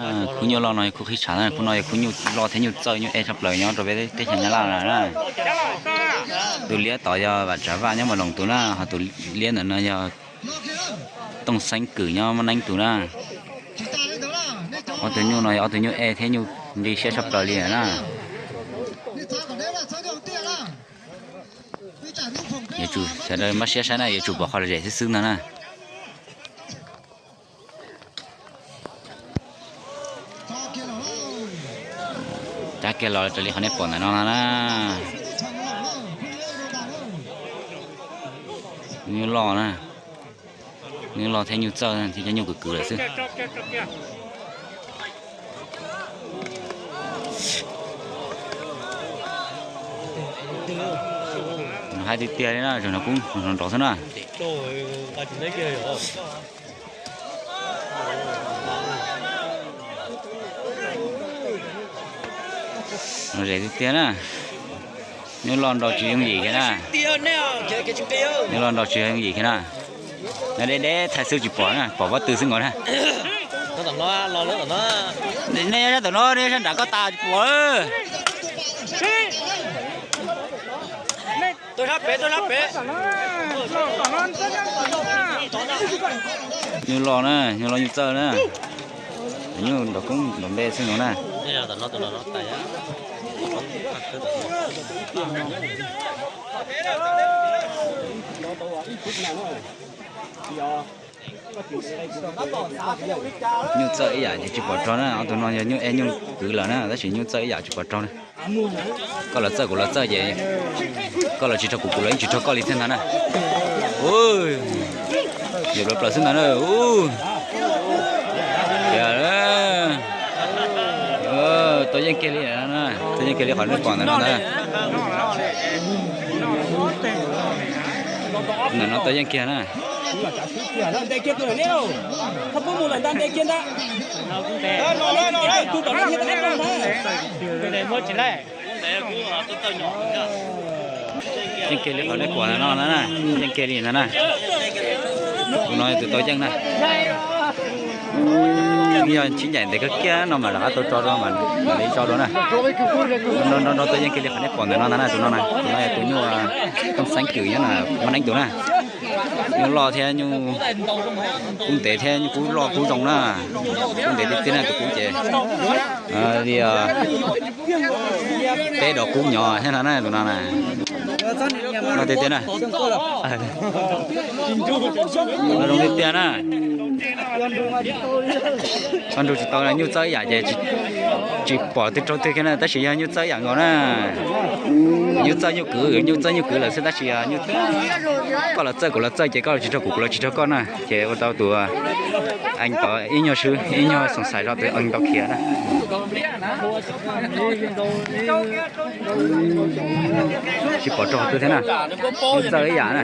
Khub nyuj loj no yog khub qhib tshav na, khub no yog khub nyuj loj thiab nyuj txawj nyuj ej tshaj plaws nyob rau peb teb chaws Nyab Laj na. Tus liab tod yog Vam Tsav Vaj nyob Mas Loos tus na, ho tus liab ntawm no yog Tooj Xeeb Kwm nyob Mab Neeb tus na. Ob tug nyuj no yog ob tug nyuj ej thiab nyuj nti siab tshaj plaws li na. Yuav tsum sawv daws npaj siab saib na, yuav tsum pom qhov zem xwb xwb ntag na. Cab kiag los raws li qhov nej pom ntawm no no na. Nyuj loj na, nyuj loj thiab nyuj txawj thiab cov nyuj kwv kwv lawm xwb. Nws hais tiag tiag li na, tseem nrov kub nrov nrov xwb na. Nws zem tiag tiag na. Nyuj loj nrau tsis yooj yim kiag na. Nyuj loj nrau tsis yooj yim kiag na. Nyob deb deb thaij xwb tsis pom na, pom pob tw xwb nkaus na. Nej nyob sab tom no, nej sab nram koj tas tsis pom. Nyuj loj na, nyuj loj nyuj txawj na. Nyuj nrov kub nrov npe xwb no na. Nyuj txawj ib yam ces tsis pom rog na, ob tug no yog nyuj ej nyuj kwv lawm na, tab sis nyuj txawj ib yam tsis pom rog na. Koj los txawj kuv los txawj ces koj los tsis raug kuv, kuv los yeej tsis raug koj li thiab ntag na. Ua, yam plaws plaws xwb ntag na. Tau yeej kiag li, tau yeej kiag li qhov nej pom ntawm no ntag. Ntawm no tau yeej kiag na. Yeej kiag li qhov nej pom ntawm no na, yeej kiag li ntag na. Tus no tus tau yeej na. Yog sib ncaim ntev kawg kiag no mas rov qab tau tso rau mas mam li tso dua na. No no tau yeej kiag li qhov nej pom ntawm no ntag na, tus no na, tus no yog tus nyuj Tooj Xeeb Kwm nyob na, Mab Neeb tus na. Nyuj loj thiab nyuj kub ntev thiab nyuj kub loj kub zoo na. Kub ntev tiag tiag na, tus kub ces li peb dos kub nyob thiab no na, tus no na. Loj tiag tiag na. Loj zoo tiag tiag na. Tso nrug tsis tau, nyuj txawj ib yam ces tsis pom twg raug twg kiag na, tab sis yog nyuj txawj ib yam nkaus na. Nyuj txawj nyuj kwv, nyuj txawj nyuj kwv lawm xwb, tab sis koj los txawj kuv los txawj ces koj los tsis raug kuv, kuv los tsis raug koj na, ces ua tau tus ees tod ib nyuag swb, ib nyuag xoom xais zog tus ees tau khiav na. Tsis pom raug twg thiab na, nyuj txawj ib yam na.